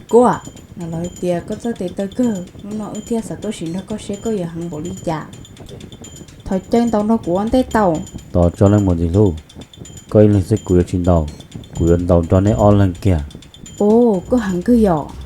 Kuab, no los hais tias koj txawj tes taw kawg, hnub no wb thiaj xav tuaj sim nrog koj seb koj yuav heev npaum li cas. Thov caw ntaus nrog kuv ua ntej tau. Tos tso leej muam ntxim hlub, koj ib leeg xwb kuv yuav tsis ntaus, kuv yuav ntaus nrog nej ob leeg kiag. Ub, koj heev kawg yom.